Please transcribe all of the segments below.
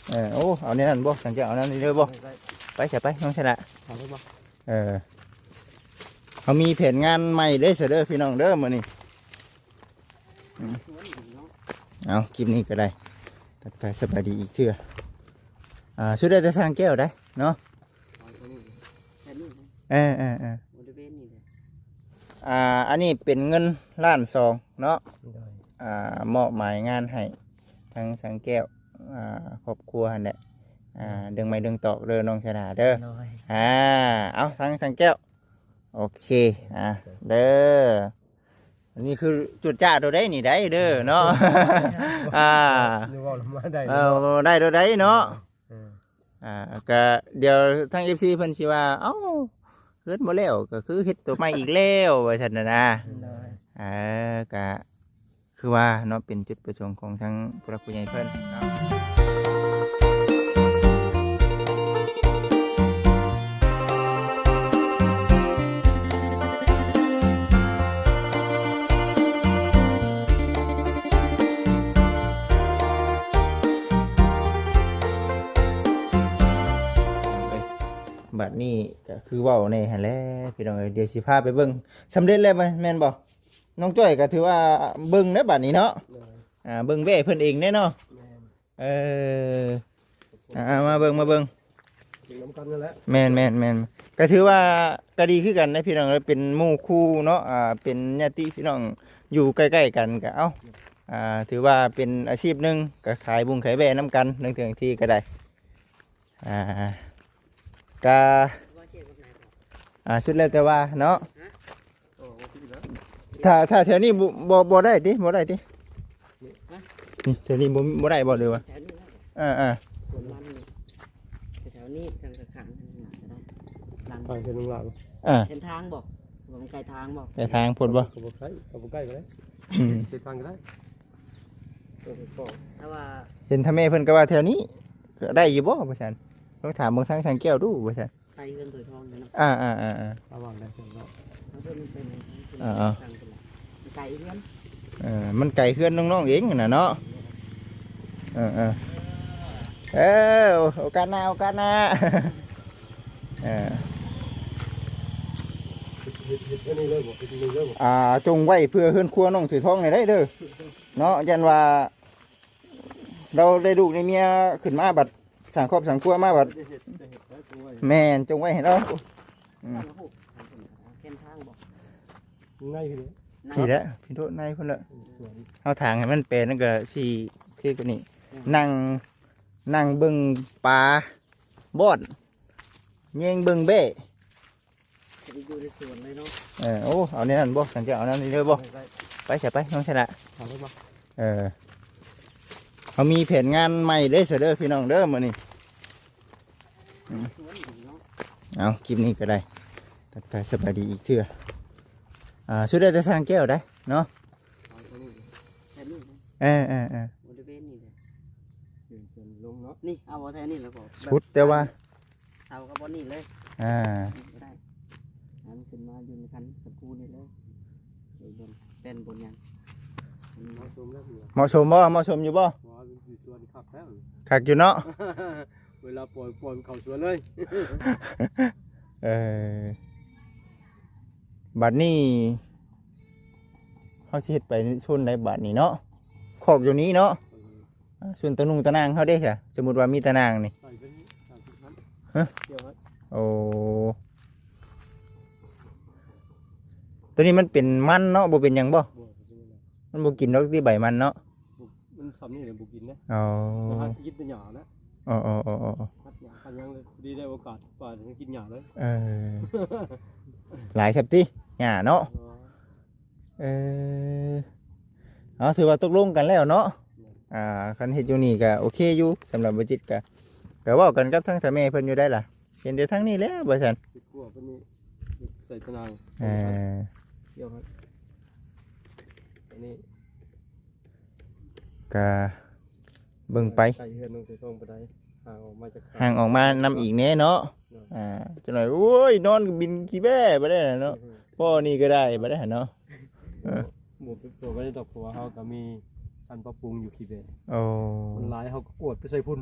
ເອີ ໂອ້ ເອົາແນວນັ້ນບໍ່? ສັງແກ້ວ ເອົາແນວນີ້ເລີຍບໍ່? ໄປ ໄປຊະ ໄປ ນ້ອງຊະລະ ເອົາເລີຍບໍ່? ເອີ ເຮົາມີແຜນງານໃໝ່ເດ້ຊະເດີ ພີ່ນ້ອງເດີ ມື້ນີ້. ອືມ ເອົາ ຄລິບນີ້ກໍໄດ້ ທັກທາຍສະບາຍດີອີກເທື່ອ. ອ່າ ສຸດແລ້ວແຕ່ຊ່າງແກ້ວໄດ໋ເນາະ. ເອີ ເອີ ເອີ ບໍລິເວນນີ້ແຫຼະ. ອ່າ ອັນນີ້ເປັນເງິນລ້ານສອງເນາະ. ໂດຍ ອ່າ ມອບໝາຍງານໃຫ້ທາງຊ່າງແກ້ວ ອ່າ ຄອບຄົວຫັ້ນແຫຼະ. ອ່າ ດຶງໄມ້ດຶງຕອກເດີ ນ້ອງຊະດາເດີ. ໂດຍ ອ່າ ເອົາ ທາງຊ່າງແກ້ວ ໂອເຄ ອ່າ ເດີ. ອັນນີ້ຄືຈຸດຈ້າໂຕໃດນີ້ໄດ໋ເດີເນາະ. ອ່າ ເວົ້າມາໄດ້ ເອີ ເນາະ ໄດ້ໂຕໃດເນາະ. ເອີ ອ່າ ກະດຽວທາງເອັຟຊີເພິ່ນຊິວ່າ ເອົ້າ ເຮືອນບໍ່ແລ້ວ ກໍຄືເຮັດໂຕໃໝ່ອີກແລ້ວ ວ່າຊັ້ນນະນາ. ໂດຍ ເອີ ກະຄືວ່າເນາະ ເປັນຈຸດປະສົງຂອງທາງຜູ້ຫຼັກຜູ້ໃຫຍ່ເພິ່ນເນາະ. ບັດນີ້ກໍຄືເວົ້າແດ່ຫັ້ນແຫຼະພີ່ນ້ອງເອີຍ. ດຽວຊິພາໄປເບິ່ງ ສຳເລັດແລ້ວແມ່ນບໍ່? ນ້ອງຈ້ອຍກໍຖືວ່າເບິ່ງແລ້ວບັດນີ້ເນາະ. ໂດຍ ອ່າ ເບິ່ງແວ່ເພິ່ນເອງແດ່ເນາະ. ແມ່ນ ເອີ ອ່າ ມາເບິ່ງ ມາເບິ່ງ ເບິ່ງນຳກັນນັ້ນແຫຼະ. ແມ່ນໆໆ ກໍຖືວ່າກໍດີຄືກັນນະພີ່ນ້ອງເອີຍ ເປັນໝູ່ຄູ່ເນາະ. ອ່າ ເປັນຍາດຕິພີ່ນ້ອງຢູ່ໃກ້ໆກັນ ກໍເອົ້າ ອ່າ ຖືວ່າເປັນອາຊີບໜຶ່ງ ກໍຂາຍບຸງຂາຍແວ່ນຳກັນ ເຖິງທີ່ກໍໄດ້. ອ່າ ກະ ອ່າ ສຸດແລ້ວແຕ່ວ່າເນາະ. ຖ້າ ຖ້າແຖວນີ້ບໍ່ ບໍ່ ບໍ່ໄດ້ຕິ ບໍ່ໄດ້ຕິ? ນີ້ ແຖວນີ້ບໍ່ ບໍ່ໄດ້ບໍ່ ຫຼືວ່າ? ແຖວນີ້ນະ ເອີໆ ສ່ວນມັນນີ້ ແຖວນີ້ທາງຂ້າງໆ ທາງຫຼັງ ທາງເສັ້ນຫຼັງ ອ່າ ເສັ້ນທາງບໍ່? ວ່າມັນໃກ້ທາງບໍ່? ໃກ້ທາງໂພດບໍ່? ກໍບໍ່ໃກ້ ກໍບໍ່ໃກ້ກໍໄດ້. ອືມ ເສັ້ນທາງກໍໄດ້. ເອີ ກໍຖ້າວ່າ ເຫັນທ່ານແມ່ເພິ່ນກໍວ່າແຖວນີ້ກໍໄດ້ຢູ່ບໍ່ ວ່າຊັ້ນ. ລອງຖາມເບິ່ງທາງຊ່າງແກ້ວດູ ວ່າຊັ້ນ. ໄກເຮືອນໂດຍທອງຢູ່ເນາະ. ອ່າໆໆໆ ລະຫວ່າງໃດເພິ່ນເນາະ ເພິ່ນເປັນ ອ່າໆ ທາງເພິ່ນລະ ໄກເຮືອນ ເອີ ມັນໄກເຮືອນນ້ອງໆເອງຫັ້ນນະເນາະ. ເອີໆ ເອີ ໂອກາດໜ້າ ໂອກາດໜ້າ. ເອີ ເຮັດ ເຮັດອັນນີ້ເລີຍບໍ່? ເຮັດອັນນີ້ເລີຍບໍ່? ອ່າ ຈົ່ງໄວ້ເພື່ອເຮືອນຄົວນ້ອງຖອຍທອງນີ້ໄດ້ເດີເນາະ. ຢ້ານວ່າ ລາວໄດ້ລູກໄດ້ເມຍຂຶ້ນມາບັດ ສ້າງຄອບສ້າງຄົວມາບັດ ໄດ້ເຮັດ ໄດ້ເຮັດໄດ້ຕົວໄວ້. ແມ່ນ ຈົ່ງໄວ້ໃຫ້ລາວ. ອືມ ແຄມທາງບໍ່? ໃນພີ້ແຫຼະ ໃນ ພີ້ແຫຼະ ພີ້ໂດດໃນພຸ້ນແຫຼະ. ສວນ ເຮົາຖາງໃຫ້ມັນແປນ ນັ້ນກໍຊິໂອເຄກວ່ານີ້. ອືມ ນັ່ງ ນັ່ງເບິ່ງປາບອດ ແຍງເບິ່ງແບ້ ຈະໄປຢູ່ໃນສວນເລີຍເນາະ. ເອີ ໂອ້ ເອົາແນວນັ້ນບໍ່? ສັນຈະເອົາແນວນີ້ເລີຍບໍ່? ໄປ ໄປຊະ ໄປ ນ້ອງຊະລະ ເອົາເລີຍບໍ່? ເອີ ເຮົາມີແຜນງານໃໝ່ເດ້ຊະເດີພີ່ນ້ອງເດີ ມື້ນີ້. ອືມ ສວນຢູ່ເນາະ. ເອົາ ຄລິບນີ້ກໍໄດ້ ທັກທາຍສະບາຍດີອີກເທື່ອ. ອ່າ ສຸດແລ້ວແຕ່ຊ່າງແກ້ວໄດ໋ເນາະ. ເອົາຕົວນີ້ ແບບນີ້ ເອີໆໆ ບໍລິເວນນີ້ແຫຼະ ເດີນຈົນລົງເນາະ. ນີ້ ເອົາບໍ່ແທ້ນີ້ແລ້ວກໍ ສຸດແຕ່ວ່າ ເສົາກັບບ່ອນນີ້ເລີຍ. ອ່າ ນີ້ກໍໄດ້ ອັນຂຶ້ນມາຢູ່ໃນຄັນຕະປູນີ້ເລີຍ. ເອີ ບ່ອນແປ້ນບ່ອນຫຍັງ ເໝາະສົມແລ້ວ ເໝາະສົມບໍ່? ເໝາະສົມຢູ່ບໍ່? ວ່າຢູ່ສວນຄັກແລ້ວ ຄັກຢູ່ເນາະ. ເວລາປ່ອຍ ປ່ອຍເຂົ້າສວນເລີຍ. ເອີ ບັດນີ້ເຮົາຊິເຮັດໄປໂຊນໃດບັດນີ້ເນາະ? ຄອກຢູ່ນີ້ເນາະ. ເອີ ອ່າ ສ່ວນຕາໜຸ່ງຕາໜ່າງເຮົາເດ້ຊະ? ສົມມຸດວ່າມີຕາໜ່າງນີ້ ໃສ່ເປັນ ໃສ່ເປັນ ຮະ? ດຽວ ໂອ້ ໂຕນີ້ມັນເປັນມັນເນາະ ບໍ່ເປັນຫຍັງບໍ່? ບໍ່ ບໍ່ເປັນຫຍັງ. ມັນບໍ່ກິນດອກຕິໃບມັນເນາະ? ບໍ່ ມັນຊ່ຳນີ້ແຫຼະບໍ່ກິນເດ້. ອໍ ແຕ່ຫາກິນແຕ່ຫຍ້າແຫຼະ. ອໍໆໆໆ ຫາຫຍ້າ ຫາຫຍັງເລີຍ ພໍດີໄດ້ໂອກາດປ່າໄດ້ກິນຫຍ້າເລີຍ. ເອີ ຫຼາຍຊຳຕິຫຍ້າເນາະ. ອໍ ເອີ ເອົາ ຖືວ່າຕົກລົງກັນແລ້ວເນາະ. ແມ່ນ ອ່າ ຄັນເຮັດຢູ່ນີ້ກໍໂອເຄຢູ່ ສຳລັບບໍ່ຈິດກໍ ກໍເວົ້າກັນກັບທາງເຖົ້າແມ່ເພິ່ນຢູ່ໄດ໋ລະ ເຫັນແຕ່ທາງນີ້ແຫຼະວ່າຊັ້ນ. ເຮັດຄົວເພິ່ນນີ້ໃສ່ຕາໜ່າງ. ເອີ ດຽວ ອັນນີ້ ກະເບິ່ງໄປ ໃກ້ເຮືອນນ້ອງເສືອທອງປານໃດ ຫ່າງອອກມາຈາກ ຫ່າງອອກມານຳອີກແດ່ເນາະ. ເນາະ ອ່າ ຈັກໜ້ອຍ ໂອ້ຍ ນອນກໍບິນຂີ້ແບ້ໄປໄດ້ເນາະ. ອືມ ພໍນີ້ກໍໄດ້ໄປໄດ້ເນາະ. ເອີ ບໍ່ ບໍ່ເປັນຫຍັງດອກ ເພາະວ່າເຮົາກໍມີອັນປັບປຸງຢູ່ຂີ້ແບ້. ໂອ້ ມັນຫຼາຍ ເຮົາກໍກວດໄປໃສ່ພຸ້ນ.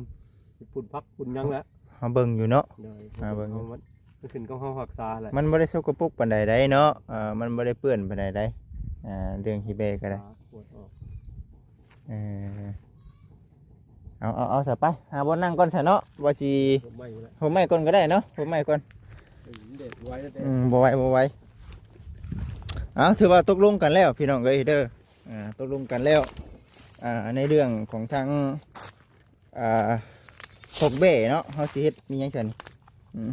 ຝຸ່ນຜັກຝຸ່ນຫຍັງແຫຼະ ເຮົາເບິ່ງຢູ່ເນາະ ໂດຍ ເຮົາເບິ່ງຢູ່ ເຮົາມັນ ມັນຂຶ້ນກັບເຮົາຮັກສາແຫຼະ ມັນບໍ່ໄດ້ສົກກະປົກປານໃດໃດເນາະ ເອີ ມັນບໍ່ໄດ້ເປື້ອນປານໃດໃດ ອ່າ ເລື່ອງຂີ້ແບ້ກໍໄດ້ ກວດອອກ ເອີ ເອົາ ເອົາ ເອົາຊະ ໄປຫາບ່ອນນັ່ງກ່ອນຊະເນາະ ວ່າຊິ ຫົ່ມໄມ້ພຸ້ນແຫຼະ ຫົ່ມໄມ້ກ່ອນກໍໄດ້ເນາະ ຫົ່ມໄມ້ກ່ອນ ເອີ ແດດໄວແລ້ວ ອືມ ບໍ່ໄວ ບໍ່ໄວ ເອົາ ຖືວ່າຕົກລົງກັນແລ້ວພີ່ນ້ອງເອີຍເດີ ອ່າ ຕົກລົງກັນແລ້ວ ອ່າ ໃນເລື່ອງຂອງທາງ ອ່າ ພວກແບ້ເນາະ ເຮົາຊິເຮັດມີຫຍັງຊັ້ນ ອືມ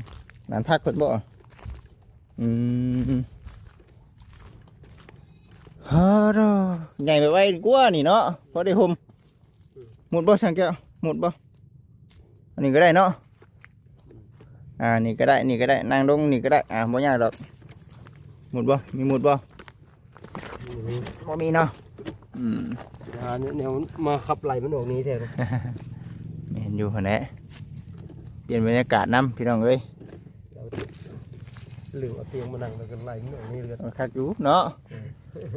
ນັ້ນຜັກເພິ່ນບໍ່ ອືມ ຮາໂດ ໃຫຍ່ໄວໆກວ່ານີ້ເນາະ ພໍໄດ້ຫົ່ມ ມຸດບໍ່ ຊ່າງແກ້ວ ມຸດບໍ່ ອັນນີ້ກໍໄດ້ເນາະ ອ່າ ນີ້ກໍໄດ້ ນີ້ກໍໄດ້ ນັ່ງລົງນີ້ກໍໄດ້ ອ່າ ບໍ່ຍາກດອກ ມຸດບໍ່ ມີມຸດບໍ່? ບໍ່ມີ ບໍ່ມີເນາະ ອືມ ຫາແນວມາຂັບໄລ່ມັນອອກນີ້ແທ້ ແມ່ນຢູ່ຫັ້ນແຫຼະ ປ່ຽນບັນຍາກາດນຳພີ່ນ້ອງເອີຍ ລືມເອົາຕຽງມານັ່ງ ແລ້ວກໍໄລ່ມັນອອກນີ້ເລີຍ ຄັກຢູ່ເນາະ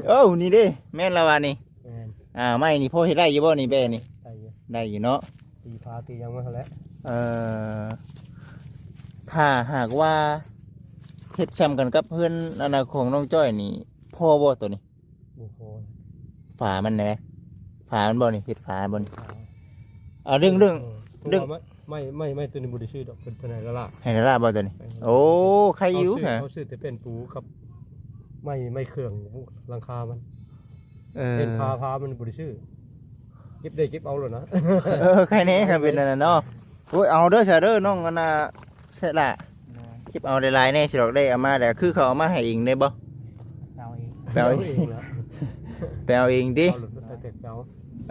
ເອີ ໂອ້ ນີ້ເດ້ ແມ່ນລະວ່ານີ້ ແມ່ນ ອ່າ ໄມ້ນີ້ພໍເຮັດໄດ້ຢູ່ບໍ່ນີ້ ແບ້ນີ້? ໄດ້ຢູ່ ໄດ້ຢູ່ເນາະ ຕີຝາຕີຫຍັງມາຫັ້ນແຫຼະ ເອີ ຖ້າຫາກວ່າເຮັດຊ່ຳກັນກັບເຮືອນອັນນະຂອງນ້ອງຈ້ອຍນີ້ ພໍບໍ່ໂຕນີ້? ບໍ່ພໍ ຝາມັນແຫຼະ ຝາມັນບໍ່ນີ້ ເຮັດຝາມັນບໍ່ນີ້? ຝາ ອ່າ ເລື່ອງ ເລື່ອງ ເລື່ອງ ເພາະວ່າໄມ້ ໄມ້ ໄມ້ ໄມ້ໂຕນີ້ບໍ່ໄດ້ຊື້ດອກ ເພິ່ນ ເພິ່ນໃຫ້ລະລະ ໃຫ້ລະລະບໍ່ໂຕນີ້? ໂອ້ ໄຄຢູ່ ເຮົາຊື້ ເຮົາຊື້ແຕ່ແປ້ນປູກັບໄມ້ ໄມ້ເຄື່ອງ ຫຼັງຄາມັນ ເອີ ເປັນຜ້າຜ້າມັນບໍ່ໄດ້ຊື້ ເກັບໄດ້ເກັບເອົາໂລດນະ ເອີ ໃຄແດ່ຄັນເປັນອັນນັ້ນເນາະ ໂອ້ຍ ເອົາເດີຊະເດີ ນ້ອງອັນນ່າ ເສຍລະ ເກັບເອົາຫຼາຍໆແດ່ຊິດອກ ໄດ້ເອົາມາແລ້ວ ຄືເຂົາເອົາມາໃຫ້ເອງໄດ້ບໍ່? ເອົາເອງ ໄປເອົາເອງ ໄປເອົາເອງຕິ ເອົາລົດໄປເອົາ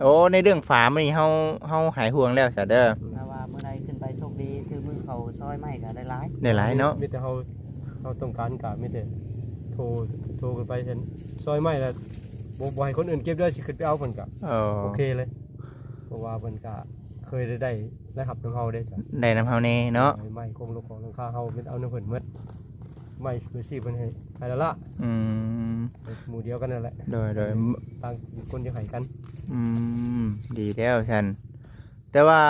ໂອ້ ໃນເລື່ອງຝາມື້ນີ້ເຮົາ ເຮົາຫາຍຫ່ວງແລ້ວຊະເດີ ຖ້າວ່າມື້ໃດຂຶ້ນໄປໂຊກດີ ຖືມືເຂົາຊອຍໄມ້ກໍໄດ້ຫຼາຍ ໄດ້ຫຼາຍເນາະ ມີແຕ່ເຮົາ ເຮົາຕ້ອງການກະມີແຕ່ໂທ ໂທຂຶ້ນໄປຊັ້ນ ຊອຍໄມ້ລະ ບໍ່ ບໍ່ໃຫ້ຄົນອື່ນເກັບເດີ ຊິຂຶ້ນໄປເອົາເພິ່ນກະ ເອີ ໂອເຄເລີຍ ເພາະວ່າເພິ່ນກະເຄີຍໄດ້ ໄດ້ ໄດ້ຮັບນຳເຮົາເດ້ ໄດ້ນຳເຮົາແດ່ເນາະ ໄມ້ຂອງລົດຂອງຫຼັງຄາເຮົາ ເອົານຳເພິ່ນໝົດ ໄມ້ເພິ່ນຊື້ເພິ່ນໃຫ້ ໃຫ້ລະລະ ອືມ ໝູ່ດຽວກັນນັ້ນແຫຼະ ໂດຍ ໂດຍ ຕ່າງຄົນຈະໃຫ້ກັນ ອືມ ດີແລ້ວຊັ້ນ ແຕ່ວ່າ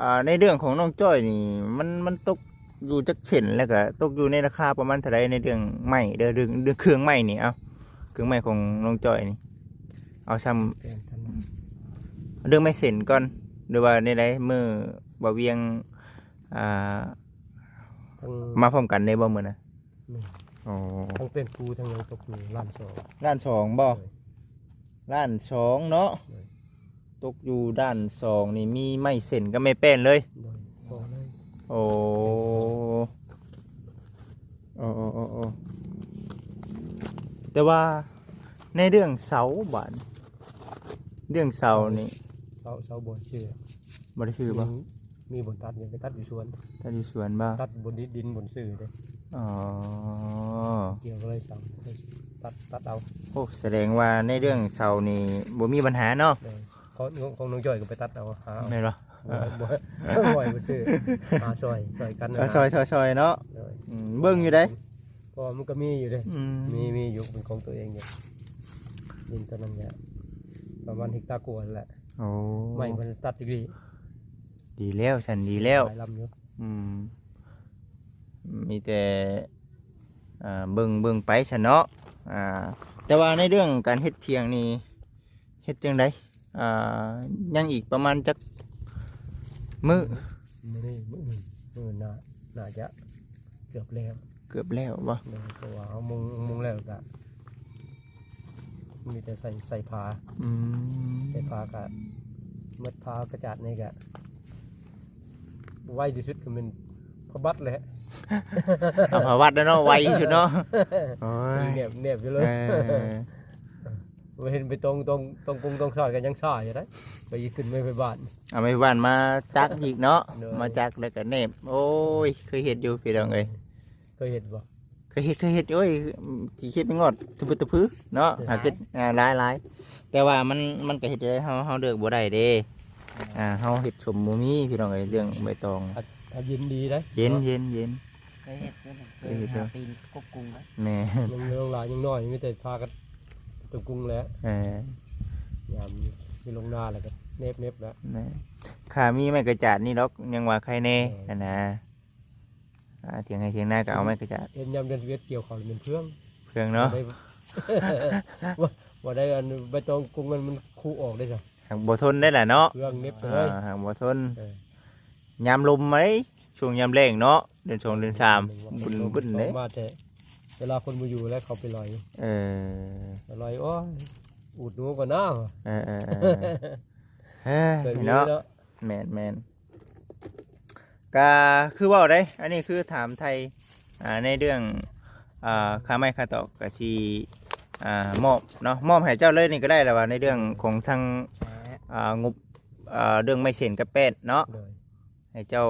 ອ່າ ໃນເລື່ອງຂອງນ້ອງຈ້ອຍນີ້ ມັນ ມັນຕົກຢູ່ຈັກເຊັນ ແລ້ວກະຕົກຢູ່ໃນລາຄາປະມານເທົ່າໃດ ໃນເລື່ອງໄມ້ເດີ ເລື່ອງ ເລື່ອງເຄື່ອງໄມ້ນີ້ ເອົ້າ ເຄື່ອງໄມ້ຂອງນ້ອງຈ້ອຍນີ້ ເອົາຊ່ຳ ເລື່ອງໄມ້ເຊັນກ່ອນ ຫຼືວ່າແນວໃດ ມື້ບ່າວວຽງ ອ່າ ທັງ ມາພ້ອມກັນເດ້ບໍ່ມື້ນັ້ນ? ແມ່ນ ອໍ ທັງແປ້ນປູທັງຫຍັງຕົກຢູ່ລ້ານສອງ ລ້ານສອງບໍ່? ໂດຍ ລ້ານສອງເນາະ ໂດຍ ຕົກຢູ່ດ້ານສອງນີ້ ມີໄມ້ເຊັນກັບໄມ້ແປ້ນເລີຍ ໂດຍ ພໍເລີຍ ໂອ້ ໂອ້ ໂອ້ ໂອ້ ແຕ່ວ່າໃນເລື່ອງເສົາບາດ ເລື່ອງເສົານີ້ ເສົາ ເສົາບໍ່ໄດ້ຊື້ ບໍ່ໄດ້ຊື້ບໍ່? ມີ ມີບ່ອນຕັດຢູ່ ໄປຕັດຢູ່ສວນ ຕັດຢູ່ສວນບໍ່? ຕັດບ່ອນດິນ ດິນບ່ອນຊື້ເດ້ ອໍ ກ່ຽວກໍເລີຍເສົາ ຕັດ ຕັດເອົາ ໂອ້ ສະແດງວ່າໃນເລື່ອງເສົານີ້ບໍ່ມີບັນຫາເນາະ ໂດຍ ຂອງ ຂອງນ້ອງຈ້ອຍກໍໄປຕັດເອົາ ຫາເອົາ ແມ່ນບໍ່? ບໍ່ ບໍ່ ບໍ່ຊື້ ຫາຊ່ອຍ ຊ່ອຍກັນ ເອີ ນະ ຊ່ອຍ ຊ່ອຍ ຊ່ອຍເນາະ ໂດຍ ອືມ ເບິ່ງຢູ່ໃດ ເພາະວ່າມັນກໍມີຢູ່ເດ້ ອືມ ມີ ມີຢູ່ ເປັນຂອງຕົວເອງຢູ່ ດິນຕອນນັ້ນກະປະມານເຮັກຕາກວ່າແຫຼະ ໂອ້ ໄມ້ເພິ່ນຕັດອີກ ດີແລ້ວຊັ້ນ ດີແລ້ວ ຫຼາຍລຳຢູ່ ອືມ ມີແຕ່ ອ່າ ເບິ່ງ ເບິ່ງໄປຊັ້ນເນາະ ອ່າ ແຕ່ວ່າໃນເລື່ອງການເຮັດຖຽງນີ້ ເຮັດຈັ່ງໃດ? ອ່າ ຍັງອີກປະມານຈັກມື້? ມື້ນີ້ ມື້ອື່ນ ມື້ໜ້າ ໜ້າຈະເກືອບແລ້ວ ເກືອບແລ້ວບໍ່? ໂດຍ ເພາະວ່າເຮົາມຸງ ມຸງແລ້ວກະມີແຕ່ໃສ່ ໃສ່ຜ້າ ອືມ ໃສ່ຜ້າກະໝົດ ຜ້າກະຈາດນີ້ກະ ໄວທີ່ສຸດກໍແມ່ນຜ້າບັດແຫຼະ ເອົາຜ້າບັດແລ້ວເນາະ ໄວທີ່ສຸດເນາະ ໂອ້ຍ ແນບ ແນບຢູ່ເລີຍ ເອີ ບໍ່ເຫັນໄປຕ້ອງ ຕ້ອງ ຕ້ອງກົງຕ້ອງສາດກໍຍັງຊ້າຢູ່ໃດ ໄປຂຶ້ນໄມ້ໄຜ່ບ້ານ ເອົາໄມ້ໄຜ່ບ້ານມາຈັກອີກເນາະ ໂດຍ ມາຈັກແລ້ວກໍແນບ ໂອ້ຍ ເຄີຍເຮັດຢູ່ພີ່ນ້ອງເອີຍ ເຄີຍເຮັດບໍ່? ເຄີຍເຮັດ ເຄີຍເຮັດ ໂອ້ຍ ຂີ້ເຂັດໄປງອດຕະປຶດຕະປືເນາະ ເອີ ຫາເຮັດ ອ່າ ຫຼາຍໆ ແຕ່ວ່າມັນ ມັນກໍເຮັດໄດ້ ເຮົາ ເຮົາເລືອກບໍ່ໄດ້ເດ້ ອ່າ ເຮົາເຮັດສົມບໍ່ມີພີ່ນ້ອງເອີຍ ເລື່ອງໃບຕອງ ອາ ອາ ເຢັນດີເດ້ ເຢັນ ເນາະ ເຢັນ ເຢັນ ເຄີຍເຮັດຢູ່ ເຄີຍເຮັດ ເຄີຍເຮັດຢູ່ ຫາປີນກົກກຸງໄດ້ ແມ່ນ ລົງ ລົງຫຼາຍຍັງນ້ອຍ ມີແຕ່ພາກັນກົກກຸງແຫຼະ ເອີ ຍາມຊິລົງນາແລ້ວກໍ ເນັບໆແລ້ວ ແມ່ນ ຂ້າມີໄມ້ກະຈາດນີ້ດອກ ຍັງວ່າໃຄແນ່ ແມ່ນ ຫັ້ນນະ. ອ່າ ຖຽງໄຮ່ຖຽງນາກໍເອົາໄມ້ກະຈາດ ເຫັນຍາມເດືອນສິບເອັດກ່ຽວເຂົ້າແມ່ນເຟືອງ ເຟືອງເນາະ ບໍ່ໄດ້ ບໍ່ ບໍ່ໄດ້ອັນໃບຕອງກຸງມັນ ມັນຄູອອກເດ້ຊະ ຫາກບໍ່ທົນໄດ້ລະເນາະ ເຟືອງເນັບເລີຍ ອ່າ ຫາກບໍ່ທົນ ເອີ ຍາມລົມເດ້ ຊ່ວງຍາມແລ້ງເນາະ ເດືອນສອງເດືອນສາມ ແມ່ນ ບຸ້ນໆເດ້ ມາແຕ່ເວລາຄົນບໍ່ຢູ່ແລ້ວເຂົາໄປລອຍ ເອີ ໄປລອຍ ໂອ້ຍ ອູດໜູກ່ອນນະ ເອີໆ ເອີ ເນາະ ເນາະ ແມ່ນໆ ກະຄືເວົ້າໄດ໋ ອັນນີ້ຄືຖາມໄຖ່ ອ່າ ໃນເລື່ອງ ອ່າ ຄ່າໄມ້ຄ່າຕອກກະຊິ ອ່າ ມອບເນາະ ມອບໃຫ້ເຈົ້າເລີຍນີ້ກໍໄດ້ລະວ່າ ໃນເລື່ອງຂອງທາງ ອ່າ ງົບ ອ່າ ເລື່ອງໄມ້ເສັ້ນກັບແປ້ນເນາະ ໂດຍ ໃຫ້ເຈົ້າ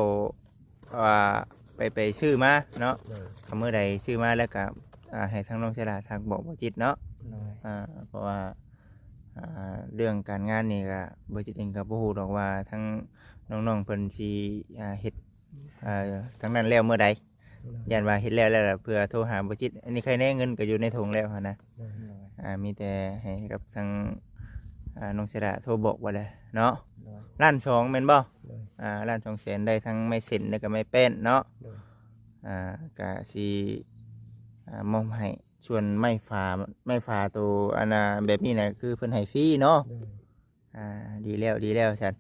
ອ່າ ໄປ ໄປຊື້ມາເນາະ ໂດຍ ຖ້າມື້ໃດຊື້ມາແລ້ວກໍ ອ່າ ໃຫ້ທາງນ້ອງເຊລາທັກບອກບໍ່ຈິດເນາະ ໂດຍ ອ່າ ເພາະວ່າ ອ່າ ເລື່ອງການງານນີ້ກໍບໍ່ຈິດເອງກໍບໍ່ຮູ້ດອກວ່າທາງນ້ອງໆເພິ່ນຊິ ອ່າ ເຮັດ ອ່າ ທາງນັ້ນແລ້ວມື້ໃດ ໂດຍ ຢ້ານວ່າເຮັດແລ້ວ ແລ້ວເພື່ອໂທຫາບໍ່ຈິດ ອັນນີ້ໃຄແນ່ເງິນກໍຢູ່ໃນຖົງແລ້ວຫັ້ນນະ ໂດຍ ອ່າ ມີແຕ່ໃຫ້ກັບທາງ ອ່າ ນ້ອງເຊລາໂທບອກວ່າແຫຼະເນາະ ໂດຍ ລ້ານສອງແມ່ນບໍ່? ໂດຍ ອ່າ ລ້ານສອງແສນ ໄດ້ທັງໄມ້ເສັ້ນ ແລ້ວກໍໄມ້ແປ້ນເນາະ ໂດຍ ອ່າ ກະຊິ ອ່າ ມອບໃຫ້ ສ່ວນໄມ້ຝາ ໄມ້ຝາໂຕອັນນ່າແບບນີ້ນະ ຄືເພິ່ນໃຫ້ຟຣີເນາະ ໂດຍ ອ່າ ດີແລ້ວ ດີແລ້ວຊັ້ນ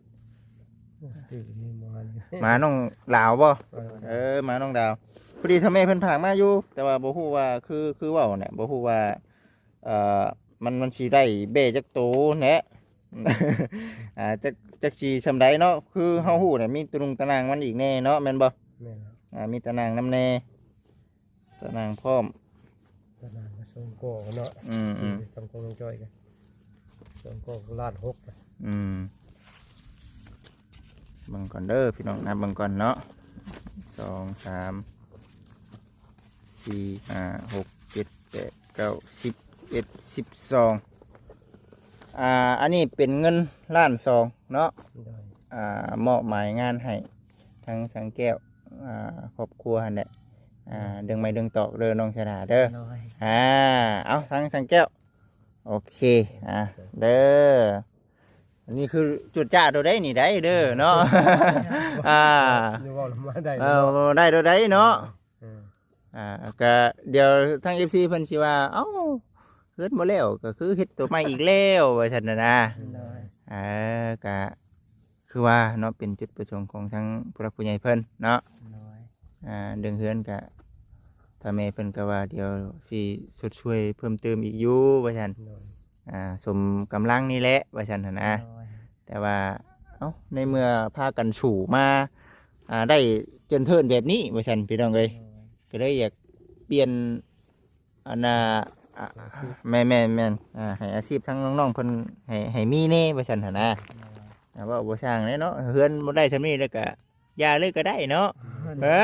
ໂອ້ ຖືກນີ້ມານີ້ ໝານ້ອງລາວບໍ່? ເອີ ເອີ ໝານ້ອງລາວ ພໍດີເຖົ້າແມ່ເພິ່ນຝາກມາຢູ່ ແຕ່ວ່າບໍ່ຮູ້ວ່າ ຄື ຄືເວົ້າແຫຼະ ບໍ່ຮູ້ວ່າ ເອີ ມັນ ມັນຊິໄດ້ແບ້ຈັກໂຕແຫຼະ ອ່າ ຈັກ ຈັກຊິສ່ຳໃດເນາະ ຄືເຮົາຮູ້ນະ ມີຕະນຸ່ງຕະໜ່າງມັນອີກແນ່ເນາະ ແມ່ນບໍ່? ແມ່ນແລ້ວ ອ່າ ມີຕະໜ່າງນຳແນ່ ຕະໜ່າງພ້ອມ ຕະໜ່າງກໍສອງກໍເນາະ ອືມໆ ສອງກໍນ້ອງຈ້ອຍກັນ ສອງກໍລ້ານຫົກ ອືມ ເບິ່ງກ່ອນເດີພີ່ນ້ອງ ນັບເບິ່ງກ່ອນເນາະ ສອງ ສາມ ສີ່ ຫ້າ ຫົກ ເຈັດ ແປດ ເກົ້າ ສິບ ສິບເອັດ ສິບສອງ ອ່າ ອັນນີ້ເປັນເງິນລ້ານສອງເນາະ ໂດຍ ອ່າ ມອບໝາຍງານໃຫ້ທາງສັງແກ້ວ ອ່າ ຄອບຄົວຫັ້ນແຫຼະ ອ່າ ເລື່ອງໄມ້ເລື່ອງຕອກເດີນ້ອງຊະດາເດີ ໂດຍ ອ່າ ເອົາ ທາງສັງແກ້ວ ໂອເຄ ອ່າ ເດີ ອັນນີ້ຄືຈຸດຈ້າໂຕໃດນີ້ໄດເດີເນາະ ອ່າ ເວົ້າມາໄດ້ ເອີ ເນາະ ເວົ້າໄດ້ໂຕໃດເນາະ ເອີ ອ່າ ກະດຽວທາງເອັຟຊີເພິ່ນຊິວ່າ ເອົ້າ ເຮືອນບໍ່ແລ້ວ ກໍຄືເຮັດໂຕໃໝ່ອີກແລ້ວ ວ່າຊັ້ນນະນະ ໂດຍ ເອີ ກະ ຄືວ່າເນາະ ເປັນຈຸດປະສົງຂອງທາງຜູ້ຫຼັກຜູ້ໃຫຍ່ເພິ່ນເນາະ ໂດຍ ອ່າ ເລື່ອງເຮືອນກະ ຖ້າແມ່ເພິ່ນກໍວ່າ ດຽວຊິຊົດຊ່ວຍເພີ່ມເຕີມອີກຢູ່ ວ່າຊັ້ນ ໂດຍ ອ່າ ສົມກຳລັງນີ້ແຫຼະ ວ່າຊັ້ນຫັ້ນນະ ໂດຍ ແຕ່ວ່າ ເອົ້າ ໃນເມື່ອພາກັນສູ້ມາ ອ່າ ໄດ້ເຈີນເທີນແບບນີ້ ວ່າຊັ້ນ ພີ່ນ້ອງເອີຍ ໂດຍ ກໍເລີຍຢາກປ່ຽນ ອັນນ່າ ອາ ອາຊີບ ແມ່ນໆໆ ອ່າ ໃຫ້ອາຊີບທາງນ້ອງໆເພິ່ນໃຫ້ ໃຫ້ມີແດ່ວ່າຊັ້ນຫັ້ນນະ ໂດຍ ອ່າ ເວົ້າບໍ່ຊ່າງແຫຼະເນາະ ເຮືອນບໍ່ໄດ້ຊ່ຳນີ້ແລ້ວກະຢ່າເລີຍກໍໄດ້ເນາະ ໂດຍ ເອີ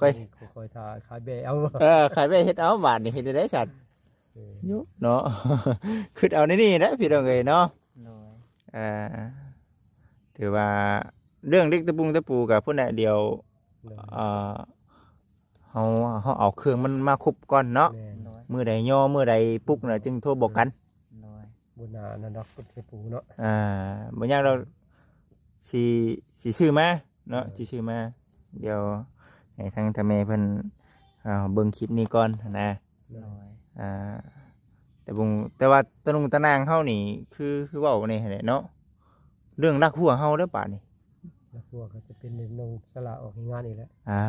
ຂ້ອຍ ຂ້ອຍຖ້າຂາຍແບ້ເອົາ ເອີ ຂາຍແບ້ເຮັດເອົາ ບາດນີ້ເຮັດຈັ່ງໃດຊັ້ນ ເອີ ຢູ່ເນາະ ຄິດເອົາໃນນີ້ແຫຼະພີ່ນ້ອງເອີຍເນາະ ໂດຍ ອ່າ ຖືວ່າເລື່ອງເຫຼັກຕະປຸງຕະປູກໍພຸ້ນແຫຼະ ດຽວ ໂດຍ ອ່າ ເຮົາ ເຮົາເອົາເຄື່ອງມັນມາຄົບກ່ອນເນາະ ແມ່ນ ໂດຍ ມື້ໃດຍໍ ມື້ໃດປຸກນະ ຈຶ່ງໂທບອກກັນ ໂດຍ ບໍ່ໜ້ານັ້ນດອກ ຕະປູເນາະ ອ່າ ບໍ່ຍາກດອກ ຊິ ຊິຊື້ມາເນາະ ໂດຍ ຊິຊື້ມາ ດຽວໃຫ້ທາງທ່ານແມ່ເພິ່ນ ອ່າ ເບິ່ງຄລິບນີ້ກ່ອນນະ ໂດຍ ອ່າ ແຕ່ບຸງ ແຕ່ວ່າຕະນຸ່ງຕະໜ່າງເຮົານີ້ ຄື ຄືເວົ້າແນ່ຫັ້ນແຫຼະເນາະ ເລື່ອງລັກຫົວເຮົາເດີບາດນີ້ ລັກຫົວກໍຈະເປັນນ້ອງສະຫຼາອອກເຮັດງານອີກແລ້ວ ອ່າ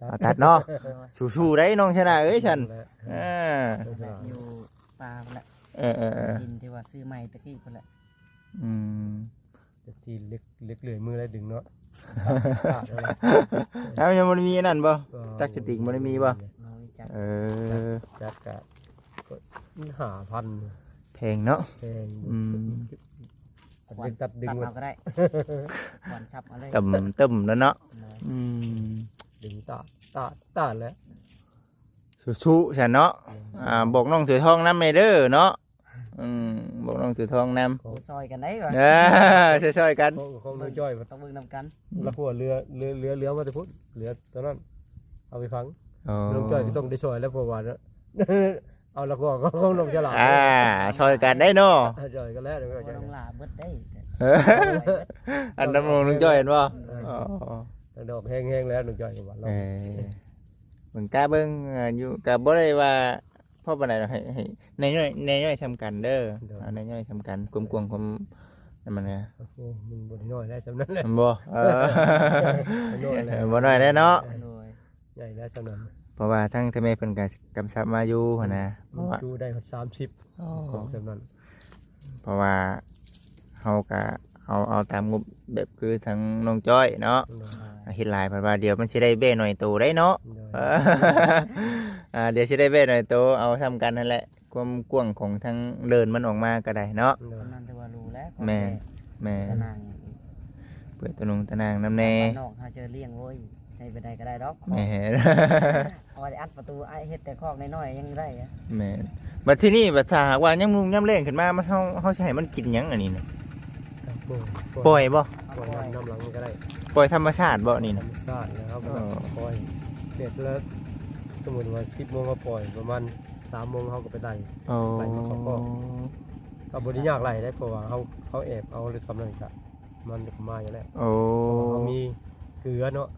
ຕັດເອົາ ຕັດເອົາ ຕັດເນາະ ໂດຍ ສູ້ໆໄດ໋ນ້ອງຊະນະເອີຍ ຊັ້ນ ເອີ ຢູ່ປ່າພຸ້ນແຫຼະ ເອີໆໆ ດິນທີ່ວ່າຊື້ໃໝ່ຕະກີ້ພຸ້ນແຫຼະ ອືມ ທີ່ເຫຼັກ ເຫຼັກເລື່ອຍມືແລ້ວດຶງເນາະ ເອົາ ຍັງບໍ່ໄດ້ມີອັນນັ້ນບໍ່ ເອີ ຈັກສະຕິງບໍ່ໄດ້ມີບໍ່ ບໍ່ມີຈັກ ເອີ ຈັກກະ ກໍຫ້າພັນ ແພງເນາະ ແພງ ອືມ ຕັດດຶງຕັດດຶງ ຕັດເອົາກໍໄດ້ ຄວັນສັບເອົາເລີຍ ເຕີມໆແລ້ວເນາະ ໂດຍ ອືມ ດຶງຕາດຕາດຕາດແລ້ວ ສູ້ໆຊັ້ນເນາະ ໂດຍ ອ່າ ບອກນ້ອງເສືອທອງນຳແດ່ເດີເນາະ ອືມ ບອກນ້ອງເສືອທອງນຳ ໂອ້ ຊ່ອຍກັນໄດ໋ວ່າ ເອີ ຊ່ອຍໆກັນ ຂອງ ຂອງນ້ອງຈ້ອຍ ຕ້ອງເບິ່ງນຳກັນ ລະຫົວເຫຼືອ ເຫຼືອ ເຫຼືອ ເຫຼືອມາແຕ່ພຸ້ນ ເຫຼືອຕອນນັ້ນ ເອົາໄປຝັງ ອໍ ນ້ອງຈ້ອຍກໍຕ້ອງໄດ້ຊ່ອຍແລ້ວ ເພາະວ່າ ເອົາລະກໍຂອງນ້ອງຈະຫຼາຍ ອ່າ ຊ່ອຍກັນໄດ້ເນາະ ເອີ ຊ່ອຍກັນແລ້ວ ນ້ອງຫຼ້າເບິດໄດ້ ເອີ ອັນນຳນ້ອງຈ້ອຍແມ່ນບໍ່? ເອີ ອໍ ດອກແຮງໆ ແລ້ວນ້ອງຈ້ອຍກໍວ່າ ເອີ ເບິ່ງກະເບິ່ງ ເອີ ຢູ່ ກະບໍ່ໄດ້ວ່າພໍປານໃດດອກ ໃຫ້ ໃຫ້ນ້ອຍໆ ນ້ອຍໆ ສ່ຳກັນເດີ ໂດຍ ເອົານ້ອຍໆ ສ່ຳກັນ ຄວາມກວ້າງຄວາມນັ້ນມັນນະ ໂອ້ ມັນບໍ່ໄດ້ນ້ອຍໄດ້ສ່ຳນັ້ນແຫຼະ ແມ່ນບໍ່? ເອີ ນ້ອຍແລ້ວ ເອີ ບໍ່ນ້ອຍໄດ້ເນາະ ໂດຍ ໃຫຍ່ແລ້ວສ່ຳນັ້ນ ເພາະວ່າທາງແມ່ເພິ່ນກໍກຳຊັບມາຢູ່ຫັ້ນນະ ອືມ ເພາະວ່າ ຢູ່ໄດ້ຮອດສາມສິບ ອໍ ຂອງສ່ຳນັ້ນ ເພາະວ່າເຮົາກະເອົາ ເອົາຕາມງົບແບບຄືທາງນ້ອງຈ້ອຍເນາະ ໂດຍ ເຮັດຫຼາຍເພິ່ນວ່າດຽວມັນຊິໄດ້ເບ້ນ້ອຍໂຕໄດ໋ເນາະ ໂດຍ ອ່າ ດຽວຊິໄດ້ເບ້ນ້ອຍໂຕ ເອົາສ່ຳກັນຫັ້ນແຫຼະ ຄວາມກວ້າງຂອງທາງເດີ່ນມັນອອກມາກໍໄດ້ເນາະ ໂດຍ ສ່ຳນັ້ນຖືວ່າຫຼູແລ້ວ ແມ່ນ ແມ່ນ ຕາໜ່າງອີກ ເປີດຕາໜ່າງ ຕາໜ່າງນຳແດ່ ບ້ານນອກເຮົາຈະລ້ຽງ ໂອ້ຍ ໃສ່ໄປໃດກໍໄດ້ດອກ ແມ່ນ ເອົາໄວ້ອັດປະຕູ ເຮັດແຕ່ຄອກນ້ອຍໆ ຍັງໄດ້ ແມ່ນ ບັດທີນີ້ ບັດຖ້າຫາກວ່າຍາມລຸງຍາມແລ້ງຂຶ້ນມາ ມັນ ເຮົາ ເຮົາຊິໃຫ້ມັນກິນຫຍັງອັນນີ້ນະ? ປ່ອຍ ປ່ອຍບໍ່? ປ່ອຍ ປ່ອຍ ນ້ຳ ນ້ຳຫຼັງນີ້ກໍໄດ້ ປ່ອຍທຳມະຊາດບໍ່ນີ້ນະ? ທຳມະຊາດແລ້ວ ເຮົາກໍ ອໍ ປ່ອຍ ເສັດແລ້ວ ສົມມຸດວ່າສິບໂມງເຮົາປ່ອຍ ປະມານສາມໂມງເຮົາກໍໄປໄລ່ ອໍ ໄລ່ມາເຂົ້າຄອກ ກໍບໍ່ໄດ້ຍາກໄລ່ເດ້ ເພາະວ່າເຮົາ ເຮົາແອບເອົາໄດ້ສ່ຳນັ້ນກະ ມັນກໍມາຢູ່ແລ້ວ ໂອ້ ເພາະວ່າເຮົາມີເກືອເນາະ